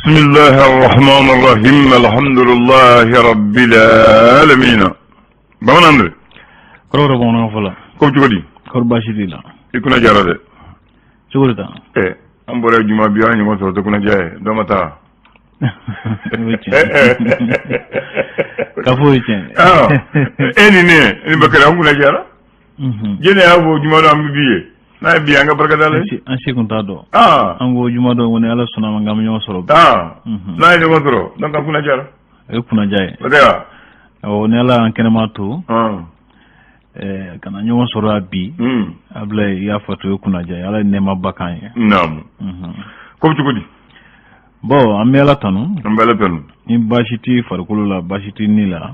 بسم الله الرحمن الرحيم الحمد لله رب العالمين. Bamanan de. Kɔrɔ bamanankan fɔlɔ. Ko cogo di? Kɔrɔ, baasi t'i la? I kunna jara dɛ. Cogo di tan? Ɛ, an bɔra juma bi, an ɲɔgɔn sɔrɔ, tɛ kunna diya ye, dɔ ma taa. O ye tiɲɛ, k'a fɔ o ye tiɲɛ. E ni ne ni Bakari, an kunna jara. Jɛnɛ y'a fɔ juma dɔ an bɛ bi ye n'a ye bi, an ka barika da la. An si kun t'a dɔn. An ko juma dɔ kɔni, Ala sɔnna ma, k'an bɛ ɲɔgɔn sɔrɔ bi. N'a ye ɲɔgɔn sɔrɔ, donc an kunna jara. O ye kunnaja ye. O tɛ wa? Awɔ, ni Ala y'an kɛnɛma to ka na ɲɔgɔn sɔrɔ yan bi, Abulayi, i y'a fɔ ten, o ye kunnaja ye, Ala ye nɛɛmaba k'an ye. Naamu. Ko bɛ cogo di? Bon, an bɛ Ala tanu. An bɛ Ala tanu. Ni baasi t'i farikolo la, baasi t'i ni la,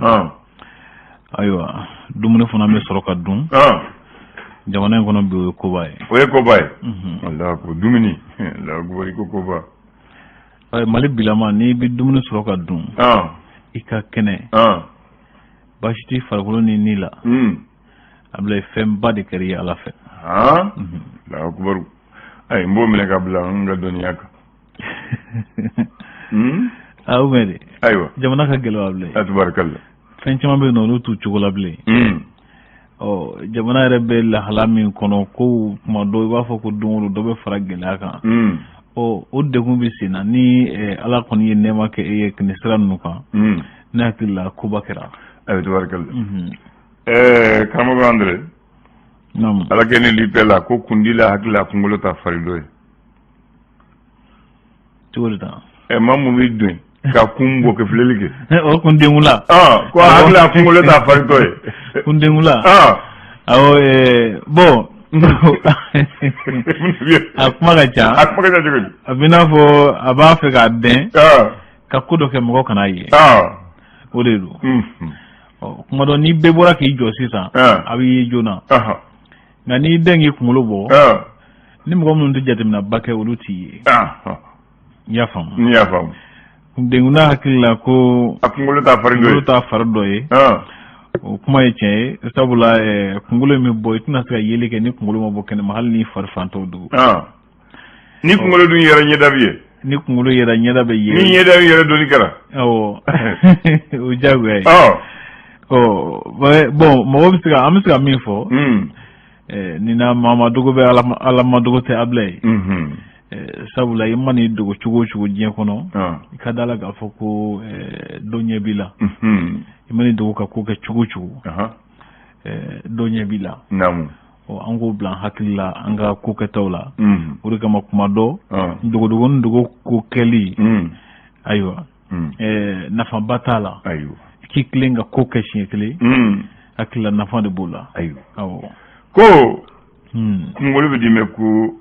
ayiwa, dumuni fana bɛ sɔrɔ ka dun jamana in kɔnɔ bi, o ye koba ye. O ye koba ye. Alahu akubar, dumuni, Alahu akubar, i ko koba. Mali bilama, n'i bɛ dumuni sɔrɔ ka dun, i ka kɛnɛ, baasi t'i farikolo ni ni la, Abulayi, fɛnba de kɛra i ye Ala fɛ. Alahu akubar, ayi, n b'o minɛ ka bila n ka dɔnniya kan. A bɛ de. Ayiwa. Jamana ka gɛlɛn, Abulayi. Tabarikalla. Fɛn caman bɛ yen nɔ, olu t'u cogo la bilen. Ɔ, jamana yɛrɛ bɛ lahala min kɔnɔ, ko tuma dɔ i b'a fɔ ko don o don dɔ bɛ fara gɛlɛya kan. Ɔ, o degun bɛ sen na, ni Ala kɔni ye nɛɛma kɛ e ye nin sira ninnu kan, ne hakili la koba kɛra. Ayiwa, tabarikalla. Karamɔgɔ Andre. Naamu. Ala kɛ ne bɛɛ la ko kundi la hakili la kunkolo ta fari dɔ ye. Cogo di tan? Ɛ, maa mun b'i don ka kun bɔ ka filɛli kɛ. O kundenkula. Ko hakili la kunkolo ta fari dɔ ye. Kundenkula. Awɔ, bon, a kuma ka ca. A kuma ka ca cogo di? A bɛ n'a fɔ a b'a fɛ k'a dɛn ka ko dɔ kɛ, mɔgɔ kana ye. O de don. Ɔ, kuma dɔ, ni bɛɛ bɔra k'i jɔ sisan, a b'i ye joona. Nka n'i dɛn k'i kunkolo bɔ, ni mɔgɔ minnu tɛ jateminɛba kɛ, olu t'i ye. I y'a faamu? N y'a faamu. Denkunda hakili la ko a kunkolo t'a fari dɔ ye. Kunkolo t'a fari dɔ ye. O kuma ye tiɲɛ ye, sabula kunkolo in bɛ bɔ, i tɛna se ka yeli kɛ ni kunkolo ma bɔ kɛnɛma, hali ni fari fan tɔw dogo. Ni kunkolo dun yɛrɛ, ɲɛda bɛ ye. Ni kunkolo yɛrɛ, ɲɛda bɛ ye. Ni ɲɛda yɛrɛ donni kɛra. Awɔ, o diyagoya ye. Ɔ bon, mɔgɔ bɛ se ka, an bɛ se ka min fɔ nin na, maa ma dogo bɛ Ala ma dogo tɛ, Abulayi. Sabula i man'i dogo cogo o cogo diɲɛ kɔnɔ, i ka da la k'a fɔ ko dɔ ɲɛ b'i la. I man'i dogo ka ko kɛ cogo o cogo, dɔ ɲɛ b'i la. Ɔ, an k'o bila an hakili la an ka ko kɛtaw la. O de kama kuma dɔ, dogodogo ni dogo ko kɛli, ayiwa, nafaba t'a la. K'i tilen ka ko kɛ siɲɛ kelen, hakili la nafa de b'o la. Ayiwa. Awɔ. Ko kunkolo bɛ di mɛ ko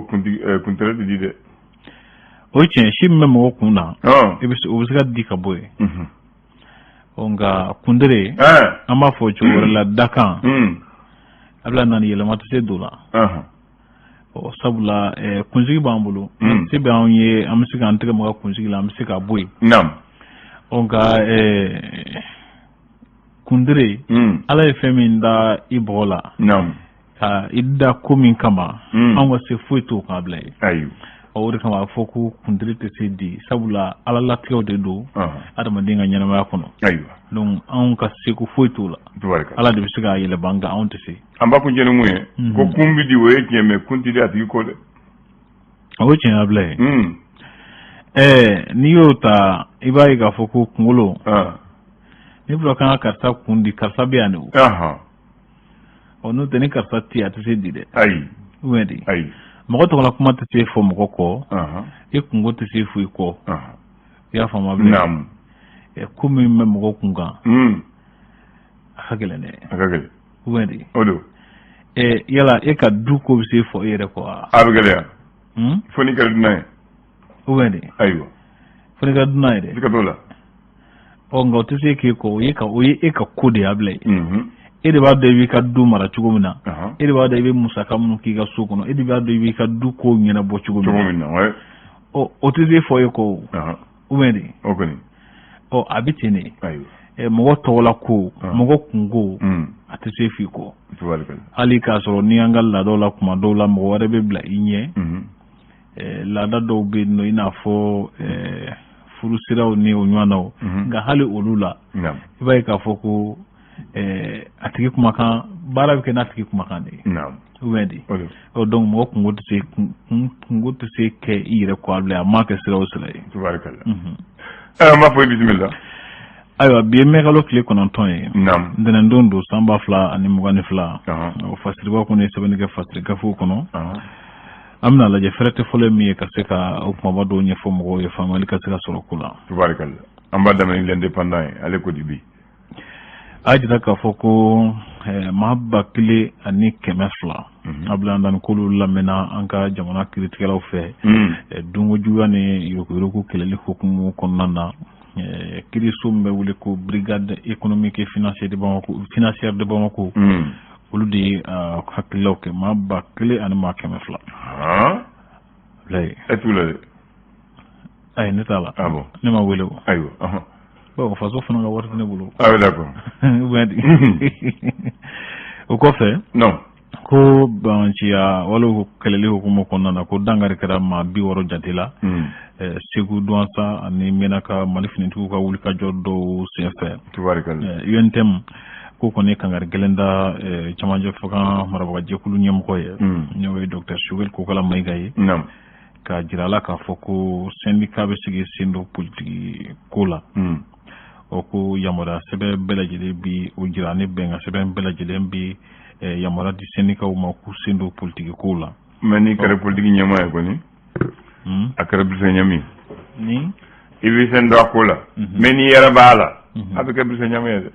kuntɛrɛ tɛ di dɛ. O ye tiɲɛ, si min bɛ mɔgɔ kun na, i bɛ o bɛ se ka di ka bɔ yen. Ɔ, nka kundere, an b'a fɔ cogo wɛrɛ la, dakan, a bɛna na ni yɛlɛma tɛ se don la. Ɔ, sabula kunsigi b'an bolo, se bɛ anw ye, an bɛ se k'an tɛgɛ maga kunsigi la, an bɛ se k'a bɔ yen. Ɔ, nka kundere, Ala ye fɛn min da i bɔgɔ la, ka i da ko min kama, anw ka se foyi t'o kan, bila ye. O de kama a fɔ ko kundere tɛ se di, sabula Ala latigɛw de don adamaden ka ɲɛnamaya kɔnɔ. Donc anw ka seko foyi t'o la. Ala de bɛ se k'a yɛlɛma, nka anw tɛ se. An b'a kuncɛ ni mun ye? Ko kun bɛ di, o ye tiɲɛ, mɛ kun tɛ di a tigi kɔ dɛ. O ye tiɲɛ, bila ye. Ɛɛ, n'i y'o ta, i b'a ye k'a fɔ ko kunkolo, n'i fɔra k'an ka karisa kun di, karisa bɛ yan de o. Ɔ, n'o tɛ, ni karisa tɛ yen, a tɛ se di dɛ. Ayi. Ou bien di? Ayi. Mɔgɔ tɔgɔla kuma tɛ se fɔ mɔgɔ kɔ, i kunko tɛ se fɔ i kɔ. I y'a faamu, bilen? Naamu. Ko min bɛ mɔgɔ kun kan, a ka gɛlɛn dɛ. A ka gɛlɛn. Ou bien di? O don. Yala e ka du ko bɛ se fɔ e yɛrɛ kɔ wa? A bɛ gɛlɛya. Fo n'i kɛra dunan ye. Ou bien di? Ayiwa. Fo n'i kɛra dunan ye dɛ. Siga t'o la. Ɔ, nka o tɛ se k'e kɔ, o ye e ka ko de ye, a bila ye. E de b'a dɔn i b'i ka du mara cogo min na. E de b'a dɔn i bɛ musaka minnu k'i ka so kɔnɔ. E de b'a dɔn i b'i ka du ko ɲɛnabɔ cogo min na. Ɔ, o tɛ se fɔ e kɔ o. Ou bien di? O kɔni. Ɔ, a bɛ ten de. Mɔgɔ tɔgɔla ko, mɔgɔ kunko, a tɛ se f'i kɔ. Hali k'a sɔrɔ ni an ka laadaw la, kuma dɔw la, mɔgɔ wɛrɛ bɛ bila i ɲɛ. Laada dɔw bɛ yen nɔ, i n'a fɔ furusiraw ni o ɲɔgɔnnaw, nka hali olu la, i b'a ye k'a fɔ ko a tigi kumakan, baara bɛ kɛ n'a tigi kumakan de ye, ou bien di. Donc mɔgɔ kungo tɛ se kɛ i yɛrɛ kɔ a bila, a ma kɛ sira o sira ye. Tubarikala, an b'a fɔ i bisimila. Ayiwa, bi ye mɛkalo tile 9 ye, ntɛnɛndon don, san 2022. O fasiriba kɔni ye sɛbɛnni kɛ fasiri gafew kɔnɔ. An bɛna lajɛ fɛrɛ tɛ fɔlɔ ye min ye ka se ka o kumaba dɔw ɲɛfɔ mɔgɔw ye, faamuyali ka se ka sɔrɔ ko la. Tubarikala, an b'a daminɛ L'Indépendant ye, ale ko di bi? A y'a jira k'a fɔ ko maa 1200, Abdoulaye, k'olu lamɛnna an ka jamana kiiritigɛlaw fɛ dunkojuguya ni yuruguyurugu kɛlɛli hukumu kɔnɔna na. Kiiriso min bɛ wele ko Brigade économique et financière de Bamako, financière de Bamako, olu de ye hakililaw kɛ maa 1200. Abdoulaye. E t'u la dɛ? Ayi, ne t'a la. Ah bon? Ne ma wele o. Ayiwa. Bon, faso fana ka wari tɛ ne bolo. Ah oui, d'accord. Ou bien di. O kɔfɛ, non, ko banbanciya wale kɛlɛli hukumu kɔnɔna na, ko dankari kɛra maa 60 jate la Segu, Duwansa ani Menaka, Mali finitigiw ka wulikajɔ dɔw senfɛ. Tubarikala. UNTM ko kɔni kangari gɛlɛn da camancɛ fanga marabagajɛkulu ɲɛmɔgɔ ye, n'o ye docteur Choguel Kokala Mayiga ye, k'a jira a la k'a fɔ ko syndicat bɛ se k'i sen don politiki ko la. O ko yamaruya sɛbɛn bɛɛ lajɛlen bi o jira ni bɛnkan sɛbɛn bɛɛ lajɛlen bi yamaruya di syndicats ma k'u sen don politiki kow la. Mais n'i kɛra politiki ɲɛmaa ye kɔni, a kɛra bisa ɲami. Ni i bɛ sen don a ko la, mais n'i yɛrɛ b'a la, a bɛ kɛ bisa ɲami ye dɛ.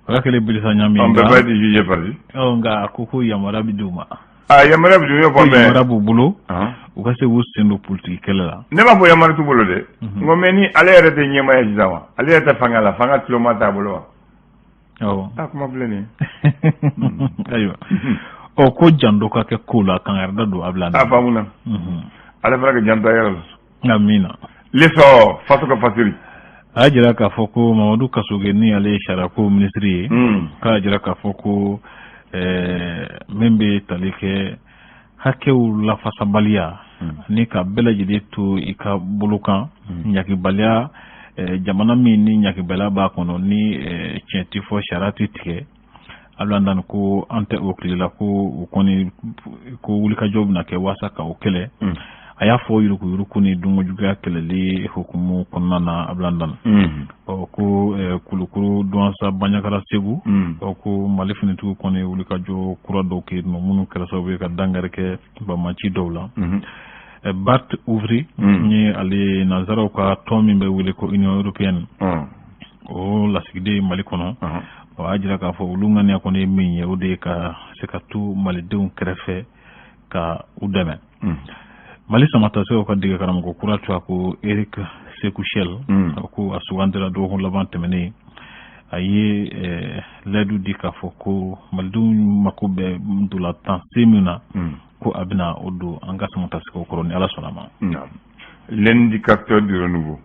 O ka kɛlen bilisa ɲami. On peut pas être jugé parti. Nka a ko yamaruya bɛ di u ma. Ah, yamaruya bɛ di u ye fɔ, mais yamaruya b'u bolo, u ka se k'u sen don politiki kɛlɛ la. Ne b'a fɔ yamaruya t'u bolo dɛ. N ko mais ni ale yɛrɛ tɛ ɲɛmaa ye sisan wa, ale yɛrɛ tɛ fanga la, fanga tuloma t'a bolo wa? Awɔ. A kuma filɛ nin ye. Ayiwa, ɔ ko janto ka kɛ ko la, kangarida don a bila. A faamuna, ale fana ka janto a yɛrɛ la. Amiina. L'Essor, faso ka fasiri. A y'a jira k'a fɔ ko Mamadu Kasoge, ni ale ye sariyako minisiri ye, k'a y'a jira k'a fɔ ko min bɛ tali kɛ hakɛw lafasabaliya ni ka bɛɛ lajɛlen to i ka bolo kan, ɲagibaliya, jamana min ni ɲagibaliya b'a kɔnɔ, ni tiɲɛ tɛ fɔ, sariya tɛ tigɛ, Abdoulaye, ko an tɛ o tile la, ko o kɔni ko wulikajɔ bɛna kɛ walasa ka o kɛlɛ. A y'a fɔ yuruguyurugu ni dunkojuguya kɛlɛli hukumu kɔnɔna na, Abdoulaye. Ɔ ko Kulukoro, Duwansa, Banjakara, Segu, ɔ ko Mali finitigiw kɔni wulikajɔ kura dɔw kɛ yen nɔ, minnu kɛra sababu ye ka dankari kɛ banbaanci dɔw la. Bart Ouvry, ni ale ye nanzaraw ka tɔn min bɛ wele ko Union européenne, o lasigiden Mali kɔnɔ, o y'a jira k'a fɔ olu ŋaniya kɔni ye min ye, o de ye ka se ka to malidenw kɛrɛfɛ ka u dɛmɛ. Mali samatasɛgɛw ka dege karamɔgɔ kura tɔgɔ ko Eric Sekou Chelle, ko a sugandira dɔgɔkun laban tɛmɛnen. A ye layidu di k'a fɔ ko malidenw mako bɛ ntolantan sen min na, ko a bɛna o don an ka samatasɛgɛw kɔrɔ, ni Ala sɔnna ma. L'indicateur du renouveau.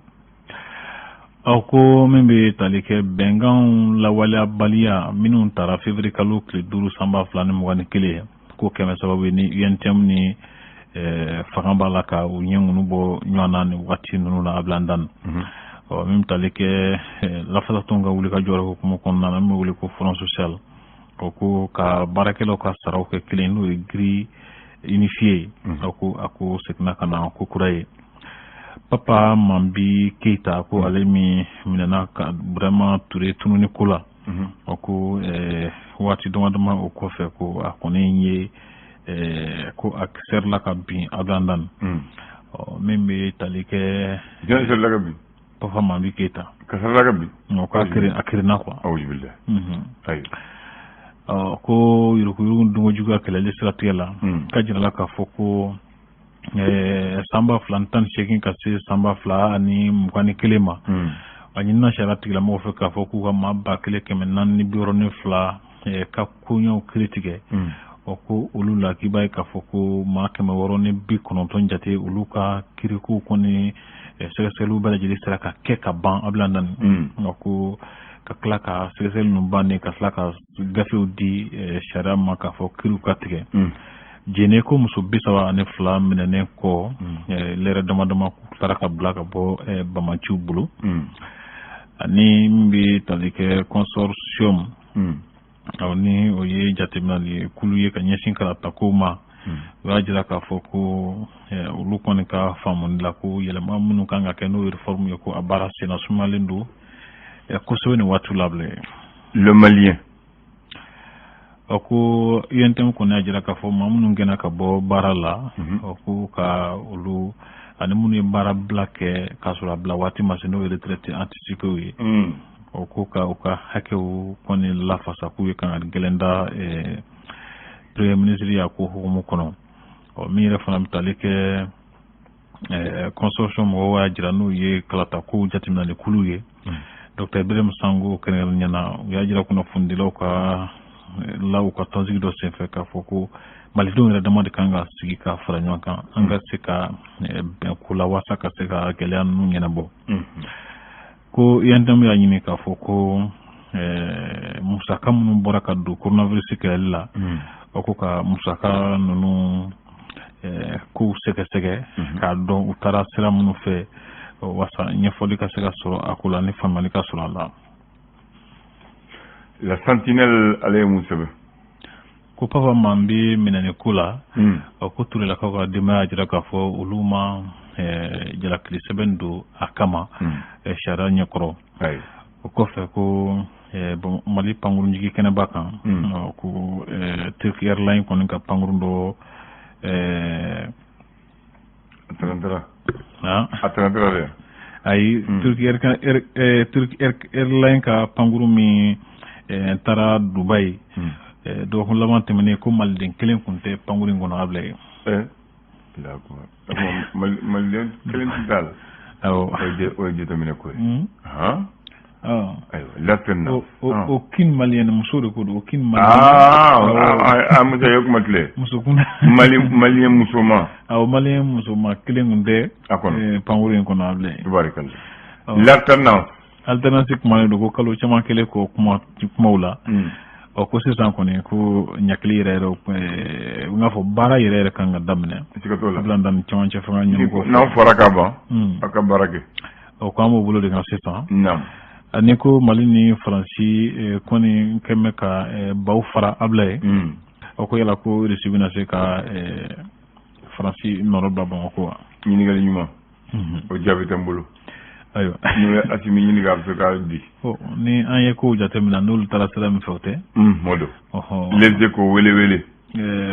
Aw ko min bɛ tali kɛ bɛnkanw lawaleyabaliya minnu tara février kalo tile 5 san 2021, ko kɛmɛ sababu ye ni UNTM ni fanga b'a la ka u ɲɛ ŋunu bɔ ɲɔgɔn na nin waati ninnu na, Abdoulaye. Ɔ min bɛ tali kɛ lafasatɔnw ka wulikajɔ hukumu kɔnɔna na, min bɛ wele ko Front social, o ko ka baarakɛlaw ka saraw kɛ kelen, n'o ye grille unifiée, a ko seginna ka na ko kura ye. Papa Mambi Keyita, ko ale min minɛna ka Burama Ture tununi ko la, o ko waati dama dama o kɔfɛ, ko a kɔni ye ko a serila ka bin, Abdoulaye. Ɔ min bɛ tali kɛ. Jɔn serila ka bin? Papa Mambi Keyita. Ka serila ka bin? O ko a kirinna quoi. Awuzubilahi. Ayiwa. Ɔ ko yuruguyurugu dunkojuguya kɛlɛli siratigɛ la, ka jirala k'a fɔ ko san 2018 ka se san 2021 ma, a ɲinina sariya tigilamɔgɔw fɛ k'a fɔ k'u ka maa 1462 ka koɲɛw kiiri tigɛ. Ɔ ko olu la, k'i b'a ye k'a fɔ ko maa 690 jate, olu ka kirikow kɔni sɛgɛsɛgɛliw bɛɛ lajɛlen sera ka kɛ ka ban, Abdoulaye. Nka ko ka tila ka sɛgɛsɛgɛli ninnu bannen, ka tila ka gafew di sariya ma k'a fɔ kiriw ka tigɛ. Jene ko muso 32 minɛnen kɔ lɛrɛ dama dama taara ka bila ka bɔ bamaciw bolo. Ani min bɛ tali kɛ consortium, awɔ, ni o ye jateminɛli kulu ye ka ɲɛsin kalatakow ma, u y'a jira k'a fɔ ko olu kɔni ka faamuni la, ko yɛlɛma minnu kan ka kɛ, n'o ye réforme ye, ko a baara senna sumalen don kosɛbɛ nin waati la bilen. Le Malien. Ɔ, ko UNTM kɔni y'a jira k'a fɔ maa minnu gɛnna ka bɔ baara la, ɔ, ko ka olu ani minnu ye baara bila kɛ k'a sɔrɔ a bila waati ma se, n'o ye retraite anticipée ye, ɔ, ko ka u ka hakɛw kɔni lafasa, k'u ye kan ka gɛlɛn da premier ministre y'a ko hukumu kɔnɔ. Ɔ, min yɛrɛ fana bɛ tali kɛ consortium mɔgɔw y'a jira, n'u ye kalatakow jateminɛli kulu ye, Docteur Birame Sango kɛrɛnkɛrɛnnenya na, u y'a jira kunnafonidilaw ka la u ka tɔnsigi dɔ senfɛ k'a fɔ ko malidenw yɛrɛ dama de kan ka sigi ka fara ɲɔgɔn kan, an ka se ka bɛn ko la walasa ka se ka gɛlɛya ninnu ɲɛnabɔ. Ko UNTM y'a ɲini k'a fɔ ko musaka minnu bɔra ka don coronavirus kɛlɛli la, o ko ka musaka ninnu kow sɛgɛsɛgɛ k'a dɔn u taara sira minnu fɛ, walasa ɲɛfɔli ka se ka sɔrɔ a ko la ni faamuyali ka sɔrɔ a la. La Sentinelle, ale ye mun sɛbɛn? Ko Papa Mambi minɛni ko la, ɔ, ko Turelakaw ka denbaya y'a jira k'a fɔ olu ma jalakili sɛbɛn don a kama sariya ɲɛkɔrɔ. O kɔfɛ, ko Mali pankurunjigi kɛnɛba kan, ko Turki Airline kɔni ka pankurun dɔ A tarantara. A tarantara dɛ. Ayi, Turki Airline ka pankurun min taara Dubayi dɔgɔkun laban tɛmɛnen, ko maliden kelen tun tɛ pankurun in kɔnɔ, a bila ye. Maliden kelen tɛ t'a la? Awɔ. O ye jateminɛ ko ye. Ayiwa, l'alternance. Aucune malienne, muso de ko don, aucune malienne. Aa, muso ye kuma tile. Muso kun. Mali malien musoma. Awɔ, malien musoma kelen tun tɛ a kɔnɔ pankurun in kɔnɔ, a bila ye. Tubarikala. L'alternance. Alternance kumalen don ko kalo caman kelen kɔ kuma kumaw la. Ɔ, ko sisan kɔni, ko ɲakili yɛrɛ yɛrɛ, n k'a fɔ baara yɛrɛ yɛrɛ kan ka daminɛ. Siga t'o la. Bila ni cɛmancɛ fanga ɲɛmɔgɔ. N'aw fɔra ka ban, aw ka baara kɛ. Ɔ, ko an b'o bolo de kan sisan. Naam. Ani ko Mali ni Faransi kɔni kɛn bɛ ka baw fara abila ye. Ɔ, ko yala ko Russie bɛna se ka Faransi nɔrɔ bila Bamakɔ wa? Ɲininkali ɲuman. O jaabi tɛ n bolo. Ayiwa. N'u ye Asimi ɲininka, a bɛ se k'a di. Ni an ye kow jateminɛ, n'olu taara sira min fɛ, o tɛ. O don. Les Échos, wele wele.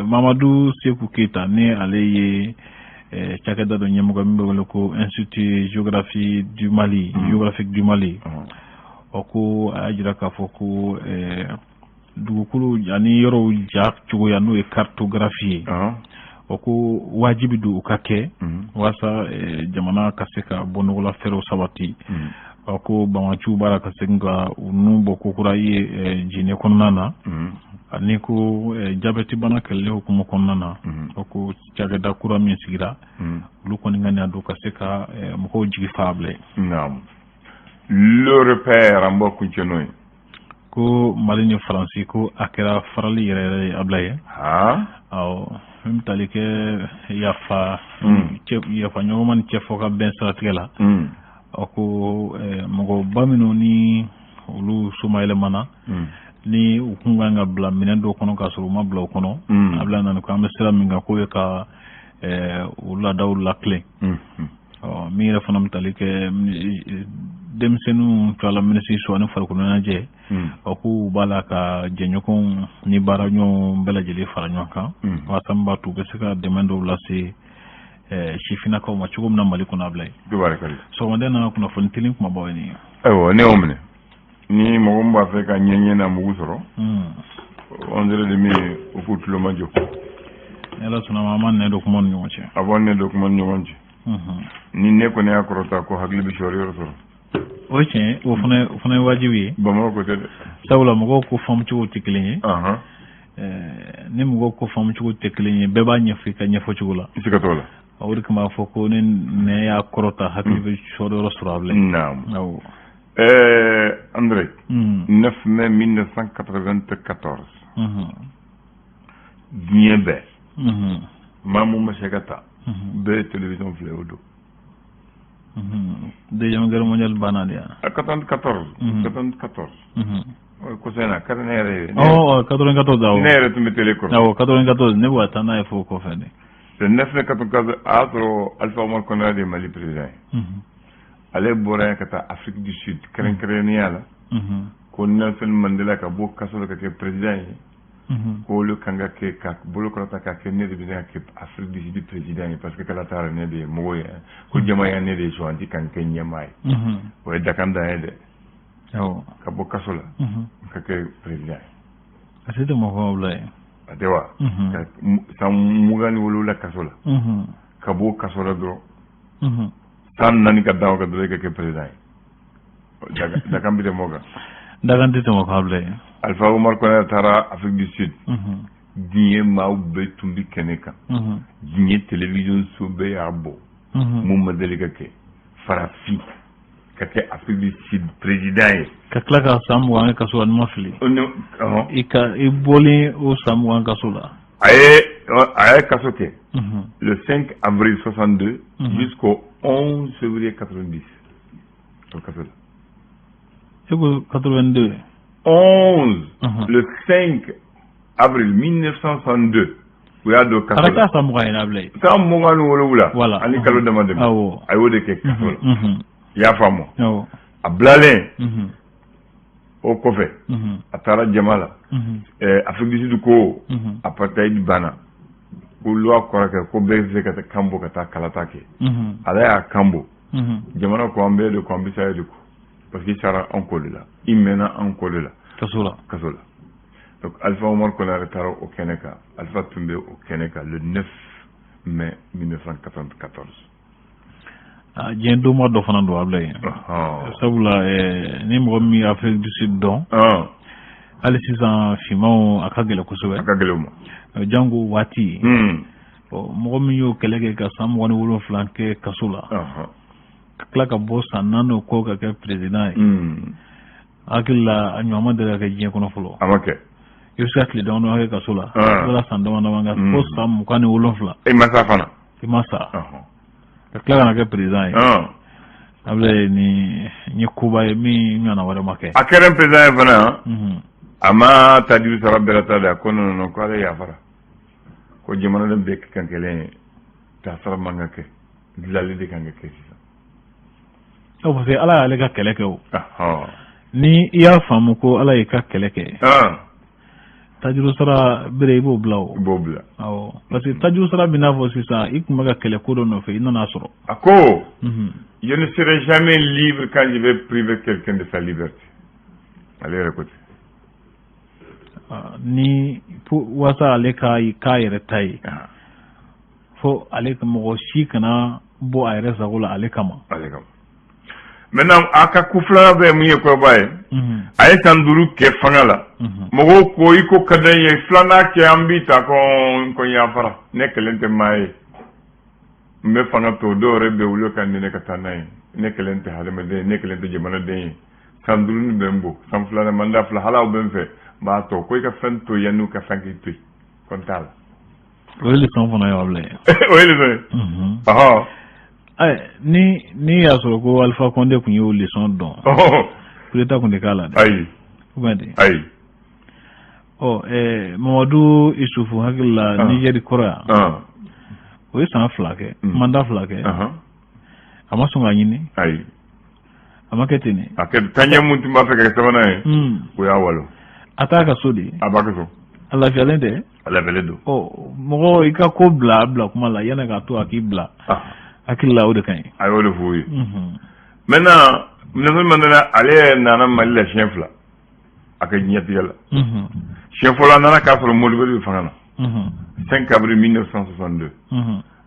Mamadu Seku Keyita, ni ale ye cakɛda dɔ ɲɛmɔgɔ min bɛ wele ko Institut géographie du Mali, géographique du Mali, ɔ, ko a y'a jira k'a fɔ ko dugukolo ani yɔrɔw ja cogoya, n'o ye cartographie ye, o ko wajibi don u ka kɛ walasa jamana ka se ka bɔ nɔgɔla fɛɛrɛw sabati. Ɔ, ko bamaciw b'a la ka segin ka u nun bɔ kokura ye Jine kɔnɔna na. Ani ko jabɛti bana kɛlɛli hukumu kɔnɔna na, o ko cakɛda kura min sigira, olu kɔni ka ɲa don ka se ka mɔgɔw jigi fa bilen. Naam. Le Repère, an b'o kuncɛ n'o ye. Ko Mali ni Faransi, ko a kɛra farali yɛrɛ yɛrɛ ye, abila ye. Awɔ, min bɛ tali kɛ yafa yafa ɲɔgɔnma ni cɛfɔ ka bɛn siratigɛ la, ɔ, ko mɔgɔba minnu ni olu somayɛlɛmana, ni u kun kan ka bila minɛn dɔw kɔnɔ k'a sɔrɔ u ma bila o kɔnɔ, a bila nana ko an bɛ sira min kan, k'o ye ka u laadaw lakilen. Ɔ, min yɛrɛ fana bɛ tali kɛ denmisɛnninw tɔgɔla minisiriso ani farikolo ɲɛnajɛ, ɔ, k'u b'a la ka jɛɲɔgɔnw ni baaraɲɔgɔnw bɛɛ lajɛlen fara ɲɔgɔn kan walasa min b'a to u bɛ se ka dɛmɛ dɔw lase sifinnakaw ma cogo min na Mali kɔnɔ, a bila ye. Sɔgɔmada in na, kunnafoni teli kumabaw ye nin ye. Ayiwa, ne y'o minɛ. Ni mɔgɔ min b'a fɛ ka ɲɛɲɛ na mugu sɔrɔ, 11h30, u k'u tulo majɔ. Ni Ala sɔnna ma, an b'an nɛ don kuma ni ɲɔgɔn cɛ. A b'an nɛ don kuma ni ɲɔgɔn cɛ. Ni ne kɔni y'a kɔrɔta ko hakili bɛ sɔrɔ yɔrɔ sɔrɔ. O ye tiɲɛ ye, o fana ye wajibi ye. Bamakɔ ko tɛ dɛ. Sabula mɔgɔw ko faamucogo tɛ kelen ye. Ni mɔgɔw ko faamucogo tɛ kelen ye, bɛɛ b'a ɲɛfɔ i ka ɲɛfɔ cogo la. Siga t'o la. O de kama a fɔ ko ni nɛ y'a kɔrɔta, hakili bɛ sɔrɔ yɔrɔ sɔrɔ a bilen. Naam. Awɔ. André, 9 mai 1994, diɲɛ bɛɛ Maa mun ma se ka taa, bɛɛ ye télévision filɛ o don. Deuxième Guerre mondiale banna de yan. A 94, 94 kɔsɛbɛ na ka di ne yɛrɛ ye. Ɔ, 94, awɔ. Ne yɛrɛ tun bɛ télé kɔrɔ. Awɔ, 94, ne bɛ ka taa n'a ye fo kɔfɛ de. Le 9 mai 94, a y'a sɔrɔ Alpha Oumar Konaré de ye Mali président ye. Ale bɔra yan ka taa Afrique du Sud, kɛrɛnkɛrɛnnenya la, ko Nelson Mandela ka bɔ kaso la ka kɛ président ye, ko olu kan ka kɛ ka bolo kɔrɔta ka kɛ, ne de bɛ se ka kɛ Afrique du Sud président ye, parce que kala taara ne de ye mɔgɔ ye, ko jama ya ne de ye suganti ka n kɛ ɲɛmaa ye. O ye dakan dan ye dɛ. Ka bɔ kaso la ka kɛ président ye. A tɛ tɛmɛ o kan ye. A tɛ wa? Ka san 27 kaso la, ka bɔ kaso la dɔrɔn, san 4 ka da o kan dɔrɔn, i ka kɛ président ye, dakan bɛ tɛmɛ o kan. Dakan tɛ tɛmɛ o kan bilen. Alpha Oumar Konaré taara Afrique du Sud, diɲɛ maaw bɛɛ tun bɛ kɛnɛ kan, diɲɛ télévision so bɛɛ y'a bɔ. Mun ma deli ka kɛ, farafin ka kɛ Afrique du Sud président ye. Ka tila ka san 20 kɛ kaso la, ni ma fili. I ka i bɔlen o san 20 kaso la. A ye kaso kɛ le 5 avril 62 jusqu'au 11 février 90, o kaso la. E ko 82. 11, le 5 avril 1962, u y'a don kaso la. A ka taa san 20 ye n'a bila ye. San 27. Voilà. Ani kalo dama dama. A y'o de kɛ kaso la. I y'a faamu? Awɔ. A bilalen o kɔfɛ, a taara jama la. Afrique du Sud ko apartheid banna, ko loi kɔrɔ kɛ, ko bɛɛ bɛ se ka taa kan bɔ ka taa kalata kɛ. Ale y'a kan bɔ. Jamana ko an bɛɛ de ko an bɛ sa de ko, parce que i sara an kɔ de la, i mɛnna an kɔ de la. Kaso la. Kaso la. Donc Alpha Oumar Konaré taara o kɛnɛ kan. Alpha tun bɛ o kɛnɛ kan le 9 mai 1994. Diɲɛ donba dɔ fana don, Abulaye. Sabula ni mɔgɔ min ye Afrique du Sud dɔn, hali sisan finmanw a ka gɛlɛn kosɛbɛ. A ka gɛlɛn u ma. Jango waati. Mɔgɔ min y'o kɛlɛ kɛ ka san 27 kɛ kaso la, ka tila ka bɔ san 4 o kɔ ka kɛ président ye, hakili la a ɲɔgɔn ma deli ka kɛ diɲɛ kɔnɔ fɔlɔ. A ma kɛ. I bɛ se ka tile damadɔ kɛ kaso la, wala san dama dama kan, fo san 27. I ma sa fana. I ma sa, ka tila ka na kɛ président ye. Abulaye, ni ye koba ye min ɲɔgɔnna wɛrɛ ma kɛ. A kɛra président ye fana, a ma tajuru sara bɛrɛ ta de. A ko non, non, ko ale yafara, ko jamanaden bɛɛ kan kelen ye, tasara man ka kɛ, dilanli de kan ka kɛ sisan. Ɔ, parce que Ala y'ale ka kɛlɛ kɛ o. Ni i y'a faamu ko Ala y'i ka kɛlɛ kɛ, tajuru sara bere, i b'o bila o. I b'o bila. Awɔ, parce que tajuru sara bɛ n'a fɔ sisan i tun bɛ ka kɛlɛ ko dɔ nɔfɛ, i nana sɔrɔ. A ko: "Je ne serai jamais libre quand je vais priver quelqu'un de sa liberté." Ale yɛrɛ ko ten. Ni waasa ale ka k'a yɛrɛ ta ye, fo ale mɔgɔ si kana bɔ a yɛrɛ sago la ale kama. Ale kama. Maintenant, a ka ku filanan bɛ mun ye, kɔrɔba ye, a ye san 5 kɛ fanga la. Mɔgɔw ko i ko ka d'an ye, filanan kɛ, an b'i ta. Ko n yafara, ne kelen tɛ maa ye, n bɛ fanga to dɔw yɛrɛ bɛ wuli ka nɛnɛ ka taa n'a ye. Ne kelen tɛ hadamaden ye, ne kelen tɛ jamanaden ye. San 5 nin bɛ n bɔ, san filanan mandat fila, hali aw bɛ n fɛ, n b'a tɔ ko i ka fɛn to yanni ka fɛn k'i to yen, ko n t'a la. O ye leçon fana ye, Abulaye. O ye leçon ye, ɔhɔn. Ni y'a sɔrɔ ko Alpha Condé tun y'o leçon dɔn, coup d'état tun tɛ k'a la dɛ. Ayi. Ou bien de. Ayi. Ɔ, Mamadu Isufu, hakili la Nigeri kɔrɔ yan, o ye san 2 kɛ, mandat 2 kɛ, a ma sɔn ka ɲini. Ayi. A ma kɛ ten de. A kɛ taɲɛ mun tun b'a fɛ ka kɛ sabanan ye, o y'a walo. A t'a ka so de. A b'a ka so. A lafiyalen tɛ. A lafiyalen don. Ɔ, mɔgɔ i ka ko bila a bila kuma la yanni k'a to a k'i bila, hakili la o de ka ɲi. A y'o de f'u ye. Maintenant, Nelson Mandela, ale nana Mali la siɲɛ 2 a ka diɲɛtigɛ la. Siɲɛ fɔlɔ, a nana k'a sɔrɔ Modibo bɛ fanga na, 5 avril 1962.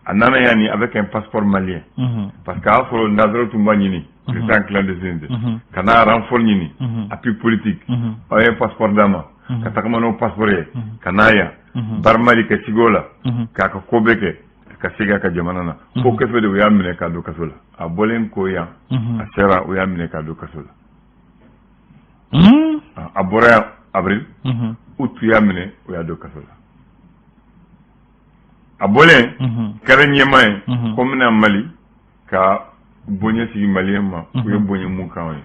A nana yan ni avec un passeport malien, parce que a y'a sɔrɔ nanzaraw tun b'a ɲini, président clandestinité, ka n'a renfort ɲini, appui politique. Aw ye passeport d'a ma ka tagama n'o passeport ye ka n'a yan Baramali ka sigi o la k'a ka ko bɛɛ kɛ ka segin a ka jamana na. Ko kɔfɛ de, u y'a minɛ k'a don kaso la. A bɔlen ko yan, a sera, u y'a minɛ k'a don kaso la. A bɔra yan avril, août, u y'a minɛ, u y'a don kaso la. A bɔlen kɛra ɲɛmaa ye ko n bɛna Mali ka bonya sigi maliyɛn ma, u ye bonya mun kan ye.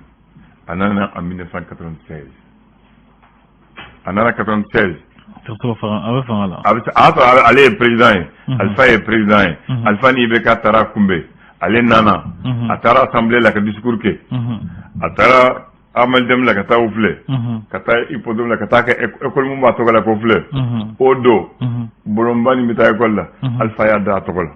A nana en 1996, a nana 96. Ka sɔrɔ a bɛ fanga la. A bɛ a y'a sɔrɔ ale ye président ye, Alifa ye président ye. Alifa ni IBK taara kunbɛn. Ale nana, a taara assemblée la ka discours kɛ, a taara Amalidem la ka taa o filɛ, ka taa hippodrome la ka taa kɛ école mun b'a tɔgɔ la k'o filɛ. O don bolonba nin bɛ taa école la, Alifa y'a da a tɔgɔ la.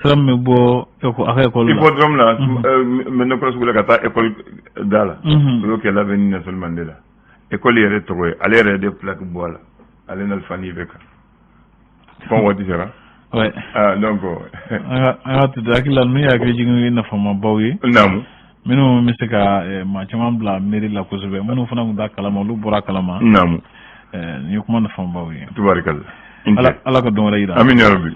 Sira min bɛ bɔ a ka école la. Hippodrome la, Mɛnɛkɔrɔ sugu la, ka taa école da la, o y'o kɛ l'avenue Nelson Mandela. École yɛrɛ tɔgɔ ye, ale yɛrɛ de plaque bɔ a la, ale n'Alifa ni IBK fɛn waati sera. Ah, donc an ka to hakili la, ninnu ye hakili jigin nafamabaw ye. Minnu bɛ se ka maa caman bila miiri la kosɛbɛ, minnu fana tun t'a kalama, olu bɔra kalama. Nin ye kuma nafamabaw ye. Tubarikala. Ala ka dɔn wɛrɛ yira. Amin ya rabbi.